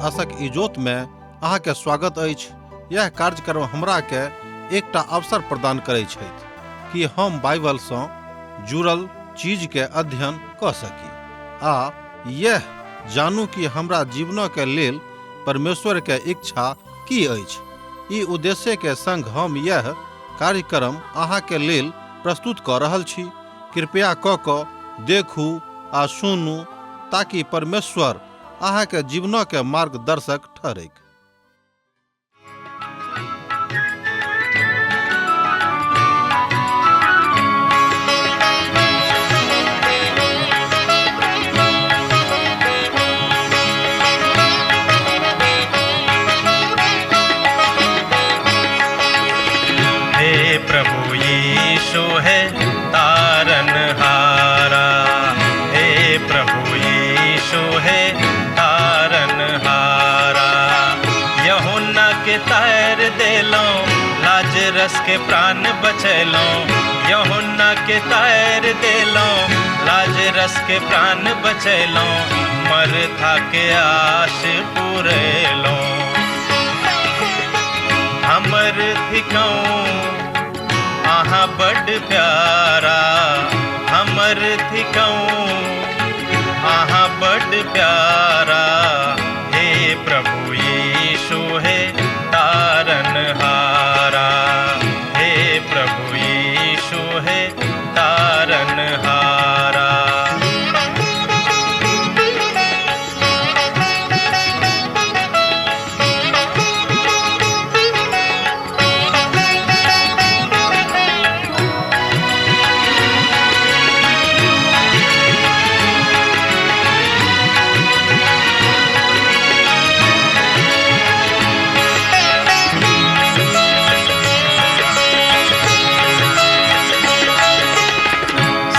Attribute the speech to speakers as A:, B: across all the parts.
A: आशक इजोत में अहाँ के स्वागत अछि। यह कार्यक्रम हमरा के एकटा अवसर प्रदान करै छथि कि हम बाइबल सँ जुड़ल चीज के अध्ययन कऽ सकी आ यह जानू कि हमरा जीवन के लेल परमेश्वर के इच्छा की अछि। ई उद्देश्य के संग हम यह कार्यक्रम अहाँ के लेल प्रस्तुत कऽ रहल छी। कृपया कऽ कऽ देखू आ सुनू ताकि परमेश्वर अहाँ के जीवन के मार्गदर्शक ठहरैक।
B: हे प्रभु यीशु है तारन हारा, हे प्रभु यीशु है तारन हारा। यूहन्ना के तार देलो, लाजरस के प्राण बचैलो। यूहन्ना के तार देलो, लाजरस के प्राण बचैलो। मरथा के आश पुरेलो। हमर थिकौं अहाँ बड प्यारा, हमर थिकौं अहाँ बड प्यारा। हे प्रभु यीशु हे तारन हारा, हे प्रभु यीशु हे तारन हारा।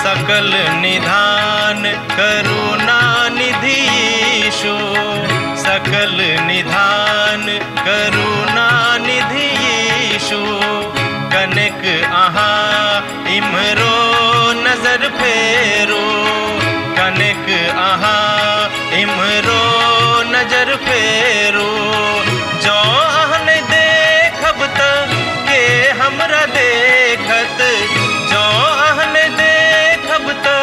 B: सकल निधान करुणा निधि यीशु, सकल निधान करुणा निधि यीशु। कनक अहाँ इम्हरो नजर फेरो, कनक अहाँ इम्हरो नजर फेरो। जँ अहाँ नहि देखब त के हमरा देखत, जँ अहाँ नहि देखब त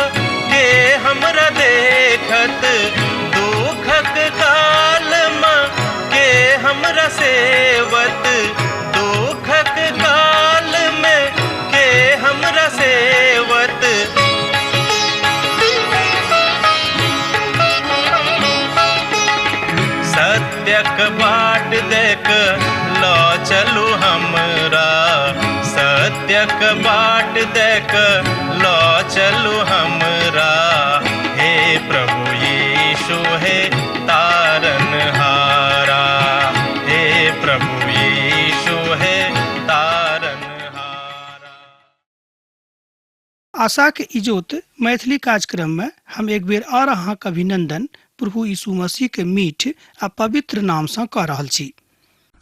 B: के हमरा देखत। दुखक काल मे के हमरा सेवत, दुखक काल मे के हमरा सेवत। सत्यक बाट देख ल चलू हमरा, सत्यक बाट देख ल चलू हमरा। हे प्रभु यीशु हे तारन हारा, हे प्रभु यीशु हे तारन हारा।
C: आशाक इजोत मैथिली कार्यक्रम में हम एक बेर और अहाँक अभिनंदन प्रभु यीशु मसीह के मीठ आ पवित्र नाम सँ कऽ रहल छी।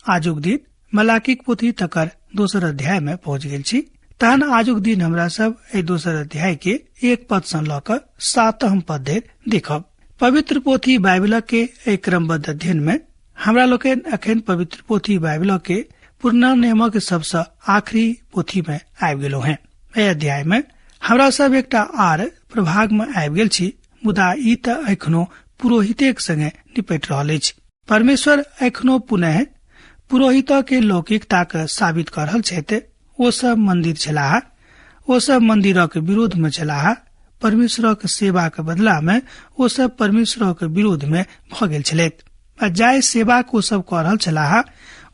C: आजुक दिन मलाकीक पोथी तकर दोसर अध्याय में पहुँच गेल छी। तहन आजुक दिन हमरा सब एहि दोसर अध्याय के एक पद सँ लऽ कऽ सातम पद धरि देखब। पवित्र पोथी बाइबल के एहि क्रमबद्ध अध्ययन में हमरा लोकनि अखन पवित्र पोथी बाइबल के पुरना नियमक सबसँ आखिरी पोथी में आबि गेलहुँ हेँ। एहि अध्याय में हमरा सब एकटा आर प्रभाग में आबि गेल छी, मुदा ई तऽ एखनो पुरोहितेक संगे निपटि रहल अछि। परमेश्वर एखनो पुनः पुरोहित के लौकिकता के साबित कऽ रहल छथि। ओ सब मंदिर छलाह, ओ सब मंदिरक विरोध में छलाह। परमेश्वरक सेवाक बदला में ओ सब परमेश्वरक विरोध में भऽ गेल छलथि आ जाहि सेवाक ओ सब कऽ रहल छलाह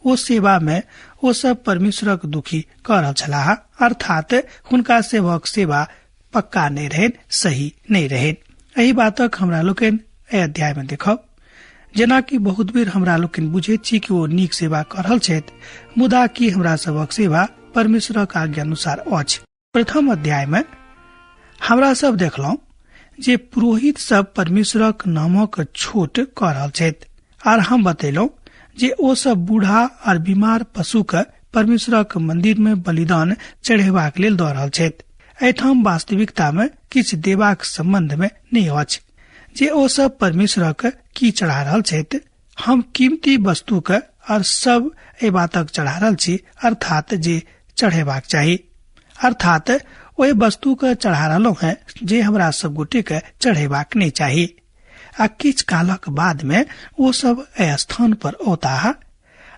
C: ओ सेवा में ओ सब परमेश्वरक दुखी कऽ रहल छलाह, अर्थात हुनका सेवक सेवा पक्का नहि रहनि, सही नहि रहनि। एहि बातक हमरा लोकनि एहि अध्याय में देखब। जेनाकि बहुत बेर हमरा लोकनि बुझैत छी कि ओ नीक सेवा कऽ रहल छथि, मुदा की हमरा सबक सेवा परमेश्वरक आज्ञा अनुसार अछि? प्रथम अध्याय में हमरा सब देखलहुँ जे पुरोहित सब परमेश्वरक नामक छोट कऽ रहल छथि, आर हम बतेलहुँ जे ओ सब बूढ़ा आर बीमार पशु के परमेश्वरक मंदिर में बलिदान चढ़ेबाक लेल दऽ रहल छथि। एहिठाम वास्तविकता में किछु देबाक संबंध में नहि अछि जे ओ सब परमेश्वरक की चढ़ा रहल छथि। हम कीमती वस्तु के और सब एहि बातक चढ़ा रहल छी, अर्थात जे चढ़ेबाक चाही, अर्थात ओहि वस्तु के चढ़ा रहलहुं हैं जे हमरा सब गोटे के चढ़ेबाक नहीं चाही। आ किछ कालक बाद में ओ सब एहि स्थान पर औताह,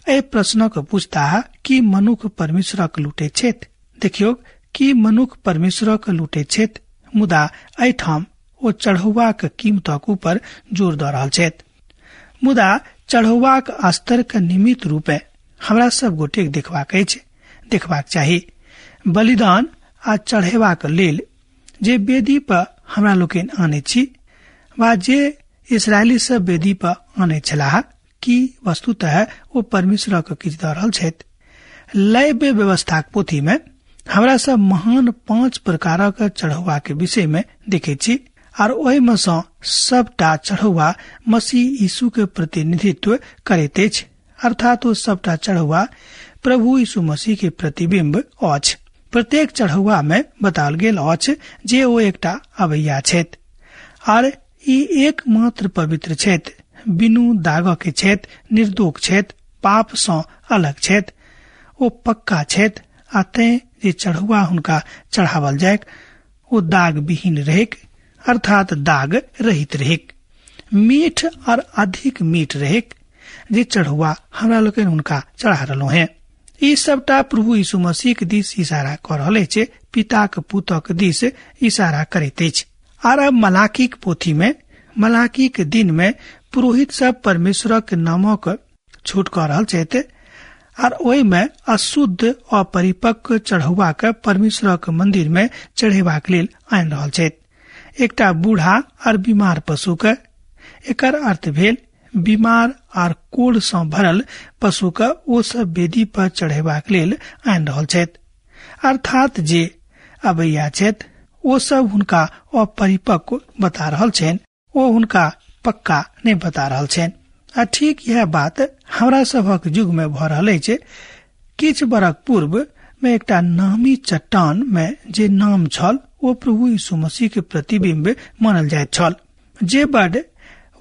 C: एहि प्रश्नक पूछताह कि मनुख परमेश्वरक लूटे छथि। देखियौ कि मनुख परमेश्वरक लूटे छथि, मुदा एहिठाम ओ चढ़ौआक कीमतक ऊपर जोर दऽ रहल छथि। मुदा चढ़ौआक स्तर के नियमित रूपे हमरा सब गोटे देखबाक अछि, देखबाक चाही। बलिदान आ चढ़ेबाक लेल जे वेदी पर हमरा लोकनि आनै छी वा जे इसराइली सब वेदी पर आनै छलाह, कि वस्तुतः ओ परमेश्वरक किछु दऽ रहल छथि। लैव्य व्यवस्थाक पोथी में हमरा सब महान 5 प्रकारक चढ़ौआ के विषय में देखे छी और ओहि में सँ सबटा चढ़ौआ मसीह यीशु के प्रतिनिधित्व करैत अछि, अर्थात ओ सबटा चढ़ौआ प्रभु यीशु मसीह के प्रतिबिंब अछि। प्रत्येक चढ़ौआ में बताओल गेल अछि जे ओ एकटा अबैया छथि और ई एकमात्र पवित्र छथि, बिनु दाग के छथि, निर्दोष छथि, पाप सँ अलग छथि, ओ पक्का छथि आ तें जे चढ़ौआ हुनका चढ़ावल जाय ओ दाग विहीन रहेक, अर्थात दाग रहित रहेक, मीठ और अधिक मीठ रहेक जे चढ़ौआ हमरा लोकनि हुनका चढ़ा रहलहुँ हैं। ई सबटा प्रभु यीशु मसीह के दिस इशारा कऽ रहल अछि, पिताक पुतक दिस इशारा करैत अछि। आर अब मलाकीक पोथी में मलाकीक दिन में पुरोहित सब परमेश्वरक नामक छूट कऽ रहल छथि आर ओहि में अशुद्ध अपरिपक्व चढ़ौआ के परमेश्वरक मंदिर में चढ़ेबाक लेल आनि रहल छथि। एकटा बूढ़ा और बीमार पशु के, एकर अर्थ भेल बीमार आर कोढ़ सँ भरल पशु के ओ सब वेदी पर चढ़ेबाक लेल आनि रहल छथि, अर्थात जे अबैया छथि ओ सब हुनका अपरिपक्व बता रहल छनि, ओ हुनका पक्का नहि बता रहल छनि। आ ठीक यह बात हमरा सभक युग में भऽ रहल अछि। किछु बरख पूर्व में एकटा नामी चट्टान में जे नाम छल ओ प्रभु यीशु मसीह के प्रतिबिंब मानल जाइत छल, जे बड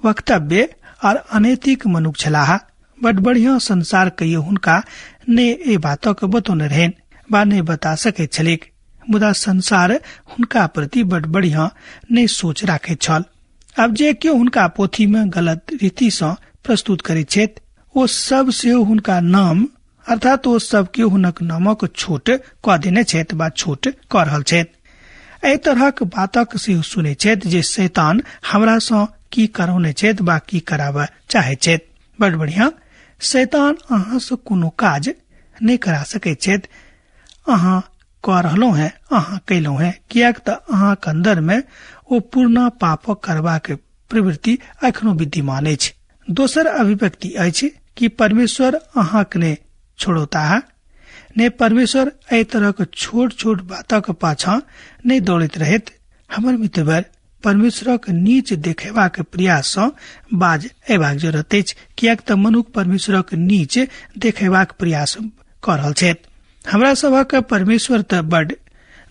C: वक्तव्य और अनैतिक मनुख छलाह। बड बढ़िया संसार कहियो हुनका ने एहि बातक बतौने रहनि वा नहि बता सकैत छलैक, मुदा संसार हुनका प्रति बड बढ़िया नहि सोच राखैत छल। आब जे केओ हुनका पोथी में गलत रीति सँ प्रस्तुत करैत छथि ओ सब सेहो हुनका नाम, अर्थात ओ सब केओ हुनक नामक छोट कऽ देने छथि वा छोट कऽ रहल छथि। एहि तरहक बातक सेहो सुनैत छथि जे शैतान हमरा सँ की करौने छथि वा की कराबऽ चाहैत छथि। बड बढ़िया, शैतान अहाँ सँ कोनो काज नहि करा सकैत छथि। अहाँ कऽ रहलहुँ हैं, अहाँ कयलहुँ हैं, किएक तऽ अहाँक अन्दर में ओ पूर्ण पापक करबाक प्रवृत्ति एखनो विद्यमान अछि। दोसर अभिव्यक्ति अछि कि परमेश्वर अहाँक ने छोड़ौताह, ने परमेश्वर एहि तरहक छोट छोट बातक पाछाँ नहि दौड़ैत रहैत। हमर मित्रवर, परमेश्वरक नीच देखेबाक प्रयास सँ बाज अयबाक जरूरत अछि, किएक तऽ मनुख परमेश्वरक नीच देखेबाक प्रयास कऽ रहल छथि। हमरा सभक परमेश्वर तऽ बड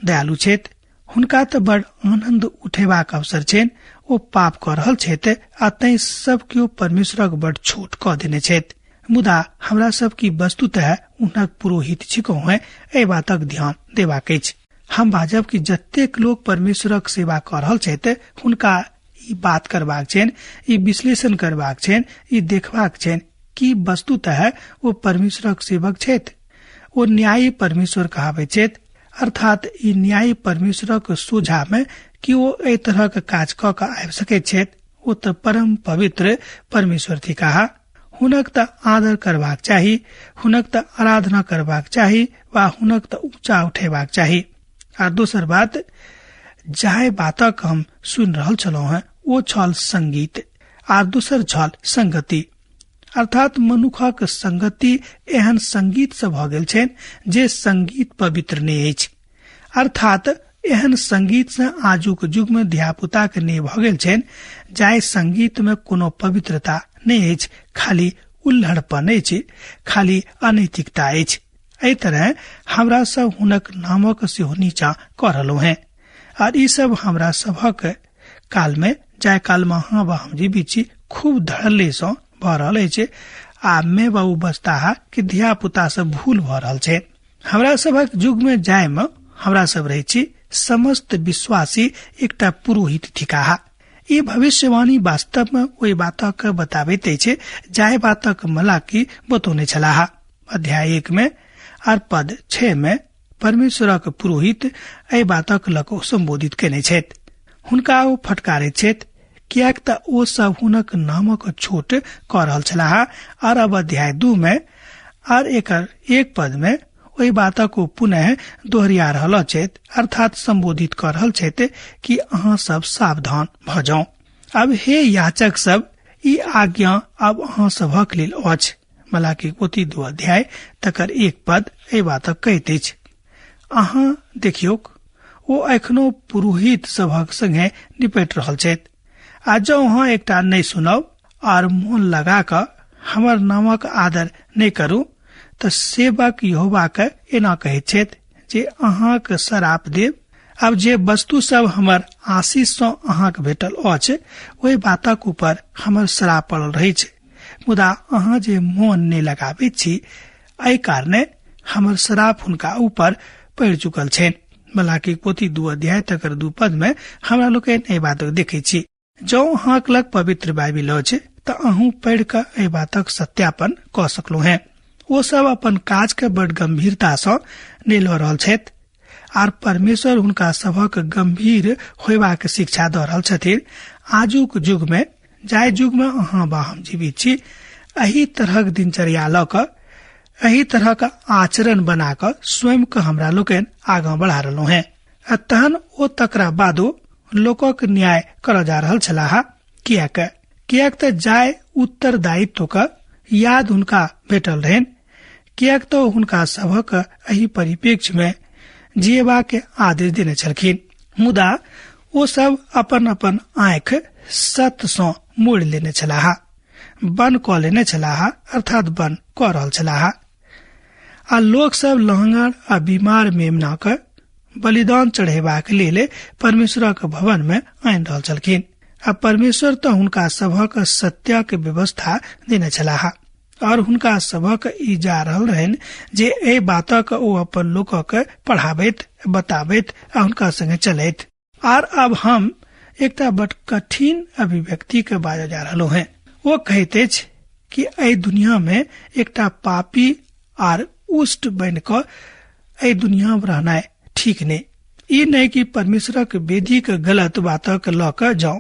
C: दयालु छथि, हुनका तऽ बड आनंद उठेबाक अवसर छनि। ओ पाप कऽ रहल छथि आ तैं सब केओ परमेश्वरक बड छोट कऽ देने छथि, मुदा हमरा सब की वस्तुतः हुनक पुरोहित छिकहुँ हैं, एहि बातक ध्यान देबाक अछि। हम बाजब कि जतेक लोक परमेश्वरक सेवा कऽ रहल छथि हुनका ई बात करबाक छनि, ई विश्लेषण करबाक छनि, ई देखबाक छनि कि वस्तुतः ओ परमेश्वरक सेवक छथि। ओ न्यायी परमेश्वर कहाबै छथि, अर्थात ई न्यायी परमेश्वरक सोझा में कि ओ एहि तरहक काज कऽ कऽ आबि सकैत छथि। ओ तऽ परम पवित्र परमेश्वर थिकाह, हुनक तऽ आदर करबाक चाही, हुनक तऽ आराधना करबाक चाही वा हुनक तऽ ऊँचा उठेबाक चाही। आ दोसर बात, जाहि बातक हम सुनि रहल छलहुँ हैं ओ छल संगीत आ दोसर छल संगति, अर्थात मनुखक संगति एहन संगीत से भऽ गेल छनि जे संगीत पवित्र नहि अछि, अर्थात एहन संगीत से आजुक युग में धियापुता के नहि भऽ गेल छनि जाहि संगीत में कोनो पवित्रता नहि अछि, खाली उल्लहड़पन अछि, खाली अनैतिकता अछि। एहि तरह हमरा सब हुनक नामक सेहो नीचा कऽ रहलहुँ हैं और ई सब हमरा सभक काल में, जाय काल में अहाँ वा हम जीवित छी, खूब धड़ल्ले सँ भऽ रहल अछि आ माय बाबू बजताह कि धिया पुता सब भूल भऽ रहल छै। हमरा सभक युग में जाय में हमरा सब रहै छी समस्त विश्वासी एकटा पुरोहित थिकाह। ई भविष्यवाणी वास्तव में ओहि बातक बताबैत अछि जाहि बातक मलाकी बतौने छलाह। अध्याय 1 में और पद 6 में परमेश्वरक पुरोहित एहि बातक लऽ कऽ संबोधित केने छथि। हुनका ओ फटकारैत छथि किएक तऽ ओ सब हुनक नामक छोट कऽ रहल छलाह। और अब अध्याय 2 में और एकर 1 पद में ओहि बातक ओ पुनः दोहरिया रहल छथि, अर्थात संबोधित कऽ रहल छथि कि अहाँ सब सावधान भऽ जाउ। अब हे याचक सब, ई आज्ञा अब अहाँ सभक लेल अछि। मलाकी पोथी 2 अध्याय तकर 1 पद एहि बातक कहैत अछि। अहाँ देखियौक, ओ एखनो पुरोहित सभक संगे निपटि रहल छथि। आ जँ अहाँ एकटा नहि सुनब और मोन लगा कऽ हमर नामक आदर नहि करू तऽ सेवक यहोवा के एना कहैत छथि जे अहाँक श्राप देब। अब जे वस्तु सब हमर आशीष सँ अहाँक भेटल अछि ओहि बातक ऊपर हमर श्राप पड़ल रहै छै, मुदा अहाँ जे मोन नहि लगाबैत छी एहि कारणे हमर श्राप हुनका ऊपर पड़ि चुकल छनि। मलाकी पोथी 2 अध्याय तकर 2 पद में हमरा लोकनि एहि बातक देखै छी। जँ अहाँक लग पवित्र बाइबिल अछि तऽ अहूँ पढ़ि कऽ एहि बातक सत्यापन कऽ सकलहुँ हेँ। ओ सब अपन काज के बड़ गंभीरता सँ नहि लऽ रहल छथि आर परमेश्वर हुनका सभक गंभीर होयबाक शिक्षा दऽ रहल छथिन। आजुक युग में, जाहि युग में अहाँ बा हम जीवित छी, एहि तरहक दिनचर्या लऽ कऽ, एहि तरहक आचरण बना कऽ स्वयं के हमरा लोकनि आगाँ बढ़ा रहलहुँ हेँ। आ तहन ओ तकरा बादो लोकक न्याय करऽ जा रहल छलाह। किएक? किएक तऽ जाय उत्तरदायित्व के याद हुनका भेटल रहनि। किएक तऽ हुनका सभक एहि परिप्रेक्ष्य में जियबा के आदेश देने छलखिन, मुदा ओ सब अपन अपन आँखि सत्य सँ मोड़ि लेने छलाह, बन कऽ लेने छलाह, अर्थात बन कऽ रहल छलाह। आ लोक सब लहंगर आ बीमार मेमना के बलिदान चढ़ेबाक लेल परमेश्वरक भवन में आनि रहल छलखिन। आ परमेश्वर तऽ हुनका सभक सत्यक व्यवस्था देने छलाह और हुनका सभक ई जा रहल रहनि जे एहि बातक ओ अपन लोकक पढ़ाबैत, बताबैत आ हुनका संगे चलैत। आर अब हम एकटा बड कठिन अभिव्यक्ति के बाजऽ जा रहलहुँ हेँ। ओ कहैत अछि कि एहि दुनिया में एकटा पापी आर उष्ट बनि कऽ एहि दुनिया में रहनाइ ठीक नहि। ई नहि कि परमेश्वरक वेदी के गलत बातक लऽ कऽ जाउ,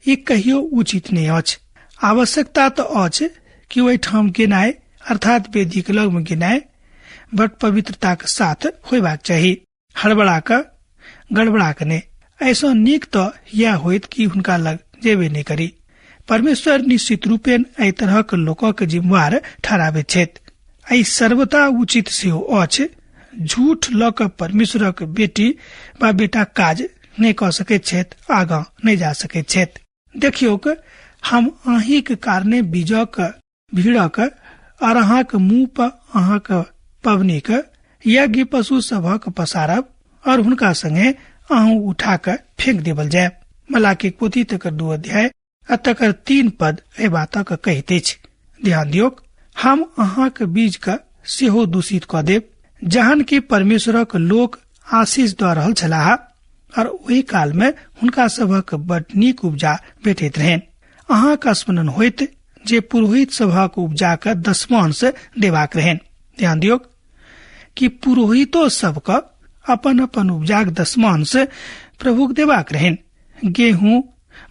C: ई कहियो उचित नहि अछि। आवश्यकता तऽ अछि कि ओहिठाम गेनाइ, अर्थात वेदी के लग में गेनाइ, बड पवित्रता के साथ होयबाक चाही, हड़बड़ा कऽ गड़बड़ा कऽ नहि। ऐसा नीक तऽ यह होइत कि हुनका लग जेबे नहि करी। परमेश्वर निश्चित रूपेण एहि तरहक लोकक जिम्मेवार ठहराबैत छथि। एहि सर्वथा उचित सेहो अछि। झूठ लऽ कऽ परमेश्वरक बेटी वा बेटा काज नहि कऽ सकैत छथि, आगाँ नहि जा सकैत छथि। देखियौक, हम अहींक कारणे बीजक भीड़क और अहाँक मुंह पर अहाँक पबनीक यज्ञ पशु सभक पसारब और हुनका संगे अहूँ उठा कऽ फेंक देबल जायब। मलाकी पोथी तकर 2 अध्याय आ तकर 3 पद एहि बातक कहैत अछि। ध्यान दियौक, हम अहाँक बीज के सेहो दूषित कऽ देब, जहन कि परमेश्वरक लोक आशीष दऽ रहल छलाह और ओहि काल में हुनका सभक बड नीक उपजा भेटैत रहनि। अहाँक स्मरण होइत जे पुरोहित सभक उपजा के दशमांश देबाक रहनि। ध्यान दियौक कि पुरोहितो सबके अपन अपन उपजाक दशमांश प्रभुक देबाक रहनि। गेहूं,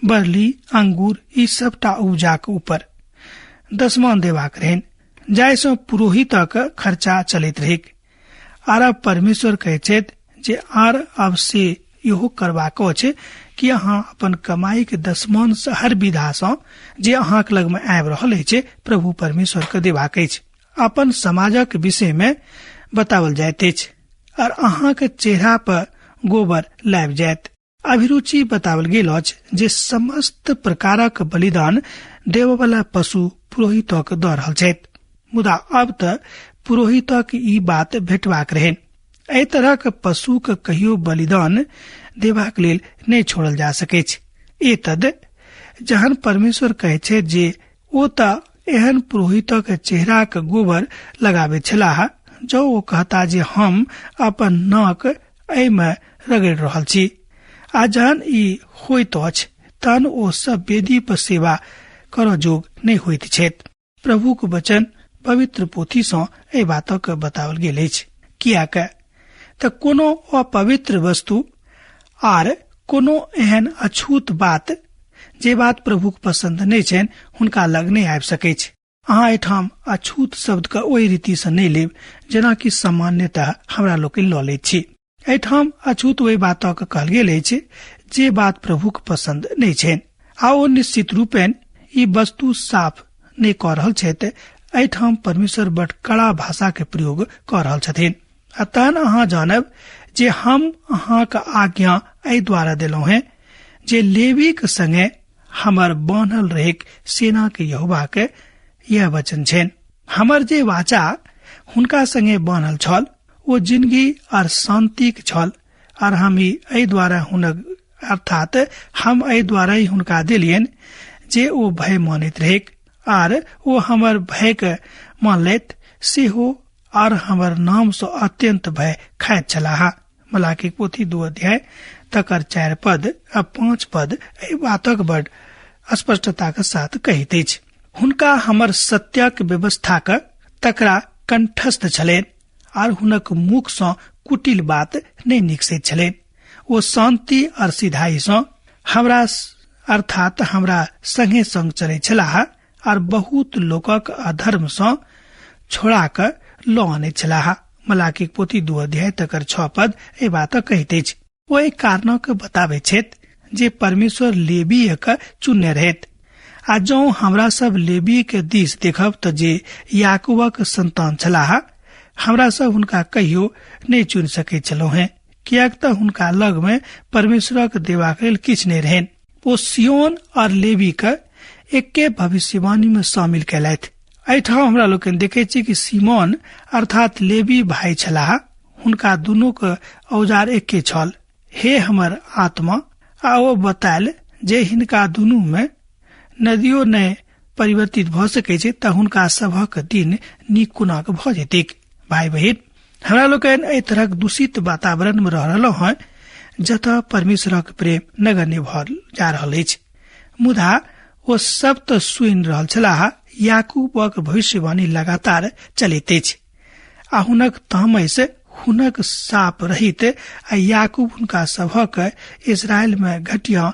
C: बरली, अंगूर ई सबटा उपजाक ऊपर दशमांश देबाक रहनि, जाहि सँ पुरोहितक खर्चा चलैत रहैक। आर अब परमेश्वर कहैत छथि जे आर अब से इहो करबाक अछि कि अहाँ अपन कमाई के दशमांश हर विधा सँ जे अहाँक लग में आबि रहल अछि प्रभु परमेश्वर के देबाक अछि। अपन समाजक विषय में बतावल जाइत अछि और अहाँक चेहरा पर गोबर लाबि जायत। अभिरुचि बतावल गेल अछि जे समस्त प्रकारक बलिदान देबयवला पशु पुरोहितक दऽ रहल छथि, मुदा अब तऽ पुरोहितक ई बात भेटबाक रहनि। एहि तरहक पशुक कहियो बलिदान देबाक लेल नहि छोड़ल जा सकैछ। एतद जहन परमेश्वर कहै छै जे ओ तऽ एहन पुरोहितक चेहराक गोबर लगाबैत छलाह जँ ओ कहता जे हम अपन नाक एहिमे रगड़ि रहल छी। आ जहन ई होइत अछि तहन ओ सब वेदी पर सेवा करऽ जोग नहि होइत छथि। प्रभुक वचन पवित्र पोथी सँ एहि बातक बताओल गेल अछि, कियाक तऽ कोनो अपवित्र वस्तु आर कोनो एहन अछूत बात जे बात प्रभुक पसंद नहि छनि हुनका लग नहि आबि सकैछ। अहाँ एहिठाम अछूत शब्द के ओहि रीति से नहि लेब जेनाकि सामान्यतः हमरा लोकनि लऽ लैत छी। एहिठाम अछूत ओहि बातक कहल गेल अछि जे बात प्रभुक पसंद नहि छनि आ ओ निश्चित रूपेण ई वस्तु साफ नहि कऽ रहल छथि। एहिठाम परमेश्वर बड कड़ा भाषा के प्रयोग कऽ रहल छथिन। आ तहन अहाँ जानब जे हम अहाँक आज्ञा एहि द्वारा देलहुँ हेँ जे लेवीक संगे हमर बान्हल रहेक सेना के यहोवा के यह वचन छनि। हमर जे वाचा हुनका संगे बान्हल छल ओ जिंदगी और शांतिक छल, और हम ही एहि द्वारा हुनक अर्थात हम एहि द्वारा ही हुनका देलियनि जे ओ भय मानैत रहेक आर ओ हमर भय के मानलथि सेहो आर हमर नाम सँ अत्यंत भय खाइत छलाह। मलाकी पोथी 2 अध्याय तकर 4 पद आ 5 पद एहि बातक बड़ स्पष्टता के साथ कहैत अछि। हुनका हमर सत्यक व्यवस्थाक तकरा कंठस्थ छलनि आर हुनक मुख सँ कुटिल बात नहि निकसैत छलनि। ओ शांति और सीधाई सँ हमरा अर्थात हमरा संगे संग चलैत छलाह आर बहुत लोकक अधर्म सँ छोड़ा कऽ लऽ अनैत छलाह। मलाकीक पोथी 2 अध्याय तकर 6 पद एहि बात कहैत अछि। ओ एहि कारणक बताबैत छथि जे परमेश्वर लेवीय के चुनने रहैत। आ जँ हमरा सब लेवी के दिस देखब तऽ जे याकूबक संतान छलाह हमरा सब हुनका कहियो नहि चुनि सकैत छलहुँ हेँ, किएक तऽ हुनका लग मे परमेश्वरक देबाक लेल किछु नहि रहनि। ओ सियोन और लेवी के एके भविष्यवाणी में शामिल कयलथि। एहिठाम हमरा लोकनि देखै छी कि सिमोन अर्थात लेवी भाई छलाह, हुनका दुनूक औजार एके छल। हे हमर आत्मा, आ ओ बतायल जे हिनका दुनू में नदियो नहि परिवर्तित भऽ सकै छै तऽ हुनका सभक दिन नीक कोना कऽ भऽ जेतैक। भाई बहिन, हमरा लोकनि एहि तरहक दूषित वातावरण में रह रहलहुँ हँ जतऽ परमेश्वरक प्रेम नगण्य भऽ जा रहल अछि। मुदा ओ सब तऽ सुनि रहल छलाह, याकूबक भविष्यवाणी लगातार चलैत अछि आ हुनक तामस हुनक साप रहित आ याकूब हुनका सभक इजरायल में घटिया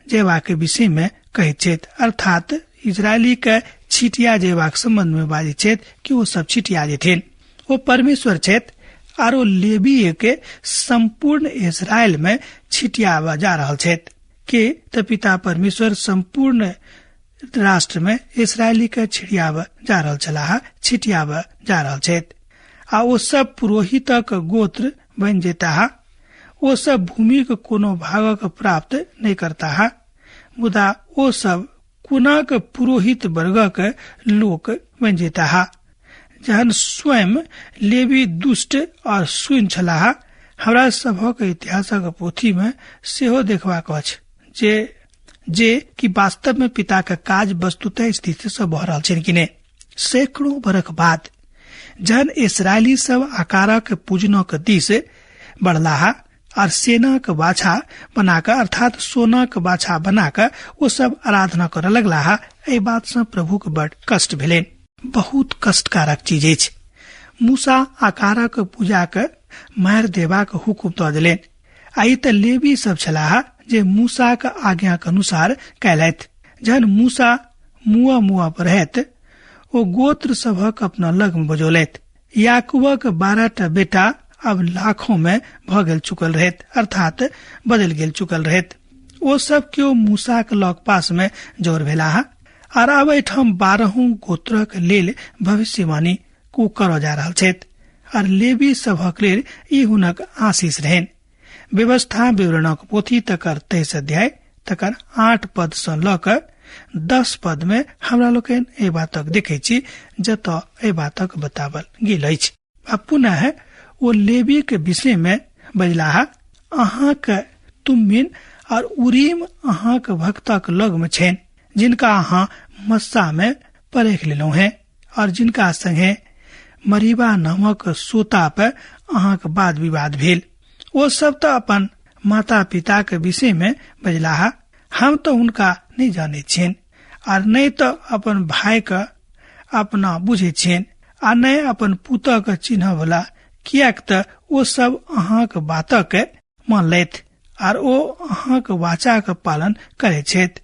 C: जेबाक विषय में कहैत छथि, अर्थात इजरायली के छिटिया जेबाक संबंध में बाजैत छथि कि ओ सब छिटिया जेथिन। ओ परमेश्वर छथि आर ओ लेवीय के संपूर्ण इजरायल में छिटियाबऽ जा रहल छथि के त पिता परमेश्वर संपूर्ण राष्ट्र में इस्राएली के छिड़ियाबऽ जा रहल छलाह, छिटियाबऽ जा रहल छथि आ ओ सब पुरोहितक गोत्र बनि जेताह। ओ सब भूमिक कोनो भागक प्राप्त नहि करताह, मुदा ओ सब कोनाक पुरोहित वर्गक लोक बनि जेताह। जहन स्वयं लेवी दुष्ट और सुन छलाह, हमरा सभक इतिहासक पोथी में सेहो देखबाक अछि जे कि वास्तव में पिता के काज वस्तुतः स्थिति से भऽ रहल छनि कि नहि। सैकड़ों बरख बाद जहन इसराइली सब आकारक पूजनक दिस बढ़लाह और सेनाक बाछा बनाकऽ अर्थात सोनाक बाछा बनाकऽ ओ सब आराधना करऽ लगलाह, एहि बात सँ प्रभुक बड़ कष्ट भेलनि। बहुत कष्टकारक चीज अछि। मूसा आकारक पूजाक मारि देबाक हुकुम दऽ देलनि आ ई तऽ लेवी सब छलाह जे मूसाक आज्ञाक अनुसार कयलथि। जहन मूसा मुआ मुआ पर रहैत ओ गोत्र सभक अपना लग में बजौलथि। याकूबक 12 टा बेटा अब लाखों में भऽ गेल चुकल रहैत, अर्थात बदलि गेल चुकल रहैत। ओ सब केओ मूसाक लग पास में जोर भेलाह आर आब एहिठाम 12 गोत्रक लेल भविष्यवाणी को करऽ जा रहल छथि आर लेवी सभक लेल ई हुनक आशीष रहनि। व्यवस्था विवरणक पोथी तकर 23 अध्याय तकर 8 पद सँ लऽ कऽ 10 पद में हमरा लोकनि एहि बातक देखै छी जतऽ एहि बातक बतावल गेल अछि। आ पुनः ओ लेवीक विषय में बजलाह, अहाँक तुम्मिन और उरीम अहाँक भक्तक लग में छनि जिनका अहाँ मस्सा में परख लेलहुँ हेँ और जिनका संगे मरीबा नामक सोता पर अहाँक वाद विवाद भेल। ओ सब तऽ अपन माता पिता के विषय में बजलाह, हम तऽ हुनका नहि जानैत छियनि आर नहि तऽ अपन भाय के अपना बुझै छियनि आ नहि अपन पुतह के चिन्ह वाला, किएक तऽ ओ सब अहाँक बातक मानलथि आर ओ अहाँक वाचाक पालन करैत छथि।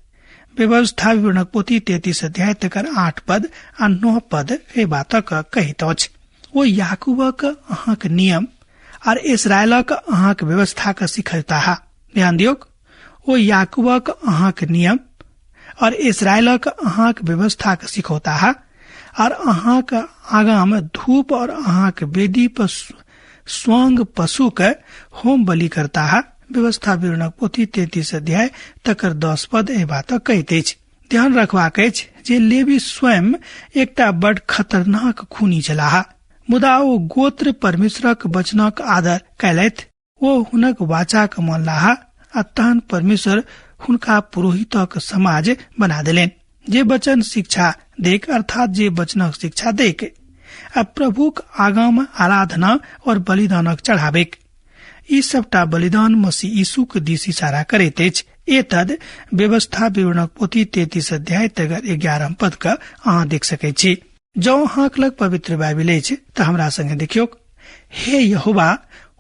C: व्यवस्था विवरणक पोथी 33 अध्याय तकर 8 पद आ 9 पद एहि बातक कहैत अछि। ओ याकूबक अहाँक नियम आर इसराइलक अहाँक व्यवस्था के सिखताह। ध्यान दियौक, ओ याकूबक अहाँक नियम और इसराइलक अहाँक व्यवस्था के सिखौताह और अहाँक आगा में धूप और अहाँक वेदी पर स्वांग पशु के होम बलि करताह। व्यवस्था विवरणक पोथी 33 अध्याय तकर 10 पद एहि बात कहैत अछि। ध्यान रखबाक अछि जे लेवी स्वयं एकटा बड खतरनाक खूनी छलाह, मुदा ओ गोत्र परमेश्वरक वचनक आदर कयलथि। ओ हुनक वाचाक मानलाह आ तहन परमेश्वर हुनका पुरोहितक समाज बना देलनि जे वचन शिक्षा देक, अर्थात जे वचनक शिक्षा देक आ प्रभुक आगाँ मे आराधना और बलिदानक चढ़ाबेक। ई सबटा बलिदान मसीह यीशुक दिस इशारा करैत अछि। एतद व्यवस्था विवरणक पोथी 33 अध्याय तकर 11 पद के अहाँ देख सकैत छी। जँ अहाँक लग पवित्र बाइबिल अछि तऽ हमरा संगे देखियौक। हे यहोवा,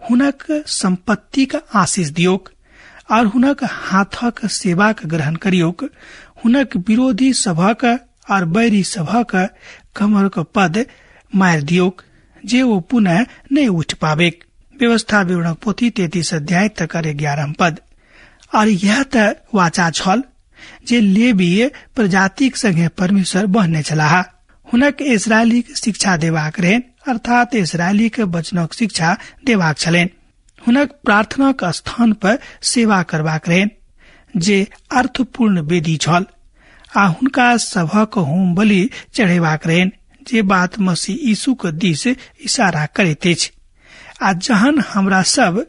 C: हुनक सम्पत्तिक आशीष दियौक और हुनक हाथक सेवाक ग्रहण करियौक। हुनक विरोधी सभक और बैरी सभक कमरक पद मारि दियौक जे ओ पुनः नहि उठि पाबेक। व्यवस्था विवरणक पोथी 33 अध्याय तकर 11 पद। और यह तऽ वाचा छल जे लेवीय प्रजातिक संगे परमेश्वर बहने छलाह। हुनक इसराइलीक शिक्षा देबाक रहनि, अर्थात इसराइलीक वचनक शिक्षा देबाक छलनि। हुनक प्रार्थनाक स्थान पर सेवा करबाक रहनि जे अर्थपूर्ण वेदी छल, आ हुनका सभक होम बलि चढ़ेबाक रहनि जे बात मसीह यीशुक दिस इशारा करैत अछि। आ जहन हमरा सब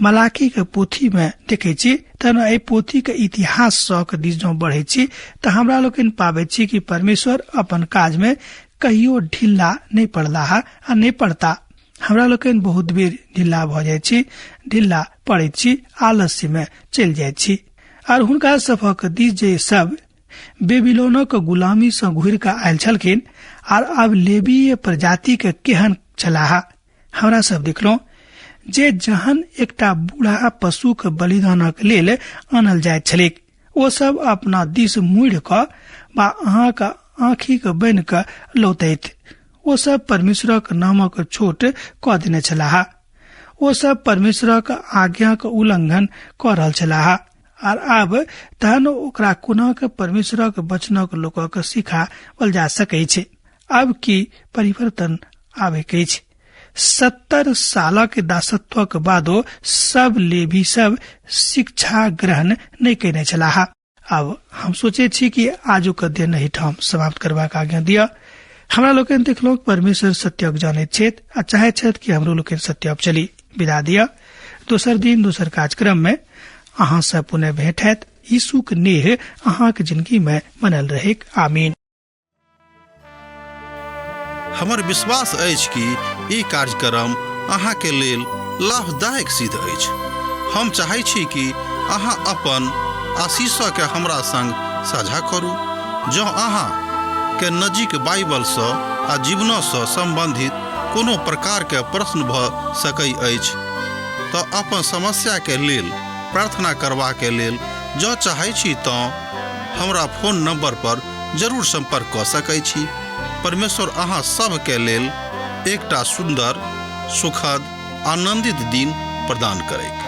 C: मलाकी के पोथी में देखे छी तहन एहि पोथी के इतिहास सँ के दिस जँ बढ़े छी तऽ हमरा लोकनि पाबै छी कि परमेश्वर अपन काज में कहियो ढिल्ला नहि पड़लाह आ नहि पड़ता। हमरा लोकनि बहुत बेर ढिल्ला भऽ जाइ छी, ढिल्ला पड़ैत छी, आलस्य में चलि जाइत छी। आर हुनका सभक दिस जे सब बेबीलोनक गुलामी सँ घुरि कऽ आयल छलखिन आर आब लेवीय प्रजाति के केहन छलाह, हमरा सब देखलहुँ जे जहन एकटा बूढ़ा पशुक बलिदानक लेल आनल जाइत छलैक, ओ सब अपना दिस मुड़ि कऽ वा अहाँक आँखिक बनि कऽ लौतैत। ओ सब परमेश्वरक नामक छोट कऽ देने छलाह। ओ सब परमेश्वरक आज्ञाक उल्लंघन कऽ रहल छलाह आर आब तहन ओकरा कोना के परमेश्वरक वचनक लोकक सिखाओल जा सकैत छै। आब की परिवर्तन आबैक अछि? 70 सालक दासत्वक बादो सब लेवी सब शिक्षा ग्रहण नहि कयने छलाह। आब हम सोचै छी कि आजुक अध्ययन एहिठाम समाप्त करबाक आज्ञा दिअ। हमरा लोकनि देखलहुँ परमेश्वर सत्यक जानैत छथि आ चाहैत छथि कि हमरो लोकनि सत्यप चली। विदा दिअ। दोसर दिन दोसर कार्यक्रम में अहाँ से पुनः भेंट हैत। यीशुक नेह अहाँक जिंदगी में बनल रहेक। आमीन।
A: हमर विश्वास अछि कि ई कार्यक्रम अहाँके लेल लाभदायक सिद्ध अछि। हम चाहै छी कि अहाँ अपन आशीषके हमरा संग साझा करू। जँ अहाँ के नजीक बाइबलसँ आ जीवनसँ सम्बन्धित कोनो प्रकारके प्रश्न भऽ सकै अछि तऽ अपन समस्याके लेल प्रार्थना करबाके लेल जँ चाहै छी तँ हमरा फोन नंबर पर जरूर संपर्क कऽ सकै छी। परमेश्वर अहाँ सभके लेल एकटा सुन्दर, सुखद, आनंदित दिन प्रदान करैक।